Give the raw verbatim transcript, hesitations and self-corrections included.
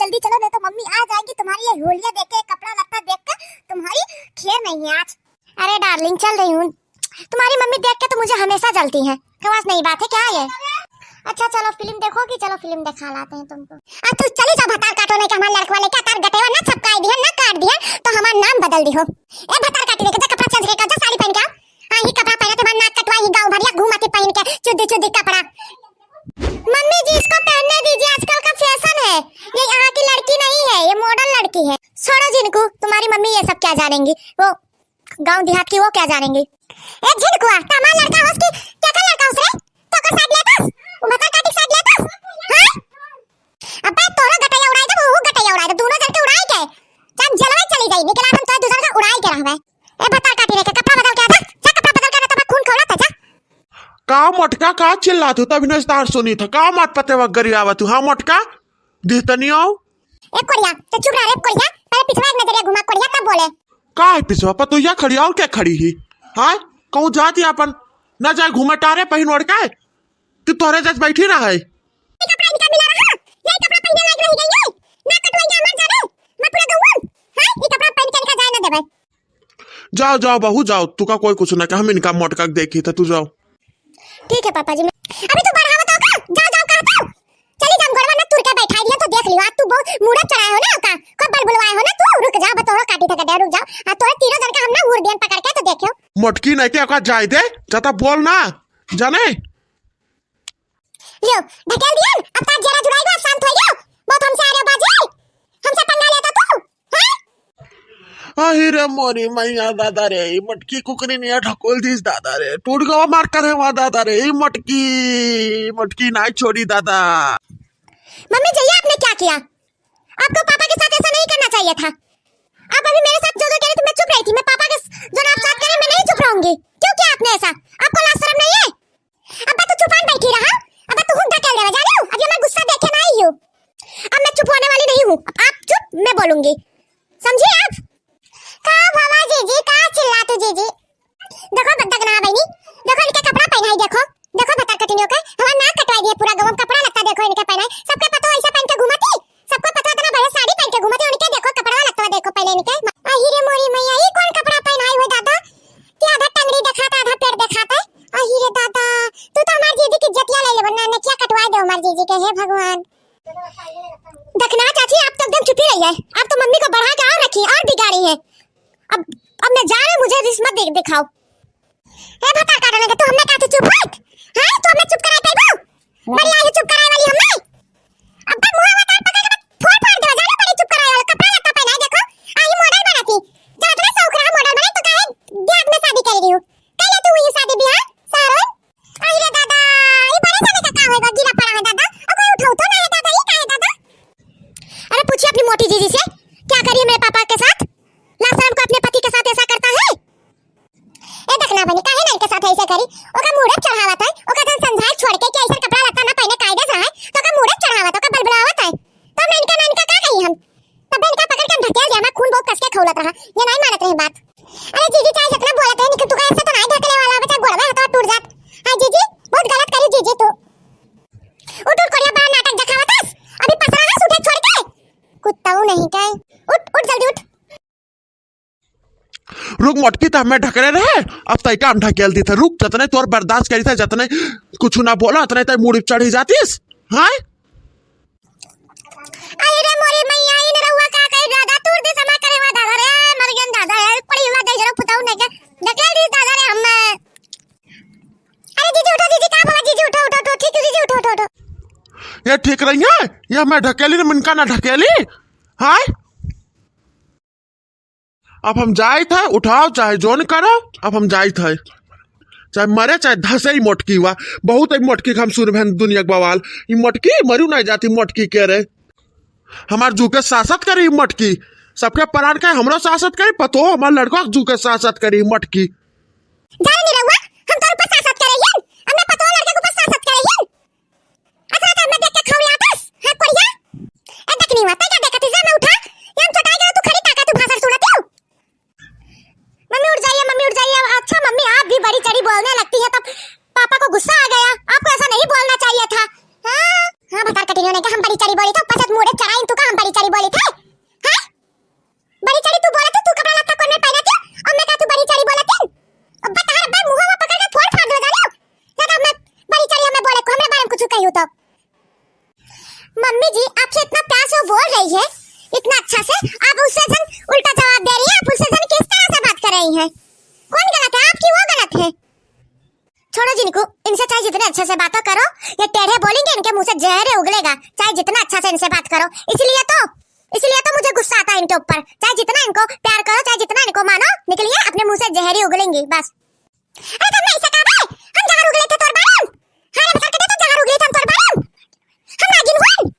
जल्दी चलो, नहीं तो मम्मी आ जाएंगी, तुम्हारी ये होलिया देख के, कपड़ा लत्ता देख के तुम्हारी खैर नहीं है आज। अरे डार्लिंग, चल रही हूँ। तुम्हारी मम्मी देख के तो मुझे हमेशा जलती है। कवास नहीं बात है क्या ये? अच्छा चलो फिल्म देखोगी, चलो फिल्म देखा लाते हैं तुमको। आ तू चली जा भतार काटो, नहीं कि हमारे लड़कवा लेके तार गटेवा ना छपकाई दिहन, ना काट दिहन, तो हमार नाम बदल दिहो। ए भतार काटी लेके जा, कपड़ा चेंज करके जा, साड़ी पहन के आओ। हाँ, ही कपड़ा पहने थे, हमार नाक कटवा, ही गाँव भरिया घूमती पहन के, चुद्दी चुद्दी कपड़ा। मम्मी जी, इसको पहनने दीजिए, आजकल का फैशन है, ये यहाँ की लड़की नहीं है, ये मॉडर्न लड़की है। छोड़ो जिनको, तुम्हारी मम्मी ये सब क्या जानेंगी, वो गाँव देहात की वो क्या जानेंगी। ए झिनकुआ, तमार लड़का होस कि क्या का लड़का होस रे? तो का साथ लेतस? वो भतार काटी साथ लेतस? हाँ? अबे तोरो गटैया उड़ाई दे, वो गटैया उड़ाई दे, दोनों जन के उड़ाई के। चाहे जेलवा चली जाई, निकला हम तो दू जन का उड़ाई के रहबे। ए भतार काटी रे के कपड़ा बदल के आ जा, जा कपड़ा बदल के आ, ना तो मैं खून खौला था, जा। का मोटका, का चिल्लात हो? तभी न तार सुनी था। का मात पते वगरी आवा तू? हाँ मोटका, देहतनी आओ। ए कोढ़िया, तो चुप रह रे कोढ़िया, पहले पिछवा एक नजरिया घुमा कोढ़िया, तब बोले। का है पिछवा? पतोहिया खड़ी, और क्या खड़ी ही? हाँ, कहूँ जाती अपन, ना जाए घूमे टारे पहिन ओढ़ के, कि तोहरे जस बैठी रहे। ये कपड़ा इनका मिला रहा, यही कपड़ा पहने लायक रह गई है, ना कटवाइया हमार जाने, मैं पूरा गौवा, हाँ, ये कपड़ा पहन के इनका जाए ना देवे। जाओ, जाओ बहू, जाओ, तुका कोई कुछ ना कहे, हम इनका मोटका के देखी थे, तू जाओ। ठीक है पापा जी, मैं अभी तो बढ़ावत हो का? जाओ, जाओ, कहा तो। चली जा, हम गोड़वा ना तुर के बैठाई दिया तो देख लियो, आज तू बहुत मूड़त चढ़ाए हो ना का, खूब बल बुलवाए हो ना तू, रुक जा, अब तोहरो काटी थके दे, रुक जा, आ तोहरे तीनों जन का हम ना उर दियन पकड़ के तो देखियो। मोटकी नहीं के ओका जाए दे, ज्यादा बोल ना, जाने। लियो, ढकेल दियन, अब तार जरा जुड़ाई गो, शांत हो गयो। बहुत हमसे आ रहे हो बाजी, हमसे पंगा लेता तू, हैं? आही रे मोरी मैया दादा रे, ई मोटकी कुकरी निया ढकोल दीस दादा रे, टूट गवा मार करे हुआ दादा रे, ई मोटकी, मोटकी नाई छोड़ी दादा। मम्मी जी, ये आपने क्या किया? आपको पापा के साथ ऐसा नहीं करना चाहिए था। आप अभी मेरे साथ जो जो कह रही थी, मैं चुप रही थी। मैं पापा के स-, जो आप साथ कह रहे, मैं नहीं चुप रहूंगी। क्यों किया आपने ऐसा? आपको लाज शर्म नहीं है? अब तू चुपान बैठी रहा, अब तू हुक ढकेल देवा, जाने हो? अभी हमारा गुस्सा देखे ना आई हो। अब मैं चुप होने वाली नहीं हूँ, अब आप चुप, मैं बोलूंगी, समझी आप? का भवा जीजी, का चिल्ला तू जीजी? देखो बद्दक ना बहनी, देखो इनके कपड़ा पहनाई, देखो, देखो भतार कटिनियों के, हमार नाक कटवाई दिए पूरा गाँव, कपड़ा लत्ता देखो इनके पहनाई, सबके पतो ऐसा पहन के घूमती, सबको पतो इतना बड़े साड़ी पहन के घूमती, उनके देखो कपड़ा लत्ता देखो पहले इनके। आही रे मोरी मैया, ई कौन कपड़ा पहनाई हो दादा? कि आधा टंगड़ी देखाता, आधा पेट देखाता है। आही रे दादा, तू तो हमार जीजी की इज्जतिया ले लेबो ना, नकिया कटवा दे हमार जीजी के, हे भगवान। देखना चाची, आप तो एकदम चुप ही रही है, आप तो मम्मी को बढ़ा के और रखी, और बिगाड़ी है। अब, अब मैं जा रही हूँ, मुझे रिस मत दि-, दिखाओ। ए भतार काटने के, तू हमने कहा तू चुप हट? हैं? तू हमने चुप कराए पाइबू? बड़ी आई है चुप कराए वाली हमने। अब तक मुंह में तार पकड़ के फोड़ फाड़ देवा, जाने पड़ी चुप कराए वाला, कपड़ा लत्ता पहनाए, देखो, आई मॉडल बनाती। जब इतना शौक रहा मॉडल बने, तो काहे देहात में शादी कर रही हूँ? कर लेती हुई शादी बिहार, सारों। आई रे दादा, ये बड़े जाने का का होएगा, गिरा पड़ा है दादा। अब कोई उठाओ तो ना है दादा, ये का है दादा? अरे पूछिए अपनी मोटी जीजी से, क्या करिए मेरे पापा के साथ? लाशरम को अपने पति के साथ ऐसा करता है? ए देखना बनी, काहे ना इनके साथ ऐसे करी? ओका मूड़े चढ़ावत है, ओका जन समझाए छोड़ के कि ऐसा कपड़ा लत्ता ना पहने कायदे से है, तो ओका मूड़े चढ़ावत, ओका बलबुलावत है। तब ना इनका, ना इनका का कही हम? तब इनका पकड़ के हम ढकेल दिया, हमार खून बहुत कस के खौलत रहा, ये नहीं मानत रही बात। अरे जीजी, चाहे जितना बोलत रहे, लेकिन तू का ऐसे तो नहीं ढकेले वाला, बच्चा गोड़वा हथवा टूट जात। हाँ जीजी, बहुत गलत करी जीजी तू। उठ, उठ, कोरिया बड़ा नाटक देखावत हस, अभी पसरा हस, उठे छोड़ के। कुत्ताऊ नहीं का, उठ, उठ, जल्दी उठ। रुक मोटकी, त हमें ढकरे रहे, अब तय काम ढकेल दी थे। रुक, जतने तोर बर्दाश्त करी थे, जतने कुछ ना बोला, उतने तय मूड़ी चढ़ी जातीस। हाँ? अरे रे मोरी मैया, इन रउआ का कही दादा, तूर दे समा करे हुआ दादा रे, मर गन दादा रे, पड़ी हुआ देख रो पुताऊ ने के, ढकेल दी दादा रे हमें। अरे जीजी उठो, जीजी का बोला, जीजी उठो, उठो, उठो, ठीक है जीजी, उठो, उठो, उठो। ये ठीक रही है, ये हमें ढकेली ने मिनका ना ढकेली, हाँ? अब हम जाइत है, उठाओ चाहे जोन करो, अब हम जाइत है, चाहे मरे चाहे धसे ही मोटकी हुआ। बहुत ही मोटकी के हम सुन भेन दुनिया के बवाल। ई मोटकी मरू नहीं जाती, मोटकी के रे। हमार जू के सासत करी ई मोटकी, सबके परान के हमरो सासत करी, पतो हमार लड़को जू के सासत करी ई मोटकी। जाने नहीं रहुआ, हम तोर ऊपर सासत करे ही, हमने पतो लड़के के ऊपर सासत करे ही। अच्छा, तो मैं देख के खाऊं आतस, हाँ, कोरिया? ए, देख नहीं हुआ, तै क्या देखा तीसरा मैं उठा, ये हम चटाई गया, तू खड़ी ताका, तू भाषण सुनाती हो? मम्मी उठ जाइए, मम्मी उठ जाइए। अच्छा मम्मी, आप भी बड़ी चढ़ी बोलने लगती है, तब पापा को गुस्सा आ गया, आपको ऐसा नहीं बोलना चाहिए था। हाँ, हाँ, भतार कटिनियों ने कहा हम बड़ी चढ़ी बोली, तो पसत मूड़े चढ़ाई, तू का हम बड़ी ये इतना अच्छा से आप उससे जन उल्टा जवाब दे रही है, आप उससे जन किस तरह से बात कर रही हैं? कौन गलत है, आप कि वो गलत है? छोड़ो जिनको, इनसे चाहे जितने अच्छे से बातें करो, ये टेढ़े बोलेंगे, इनके मुंह से जहर उगलेगा। चाहे जितना अच्छा से इनसे बात करो, इसलिए तो, इसलिए तो मुझे गुस्सा आता है इनके ऊपर। चाहे जितना इनको प्यार करो, चाहे जितना इनको मानो, निकलिए, अपने मुंह से जहर ही उगलेंगी बस। अरे तुम नहीं सका बे, हम जहर उगले थे तोर बारे में। हाँ रे, बता के दे तो जहर उगले थे हम तोर बारे में। हम नागिन हुन।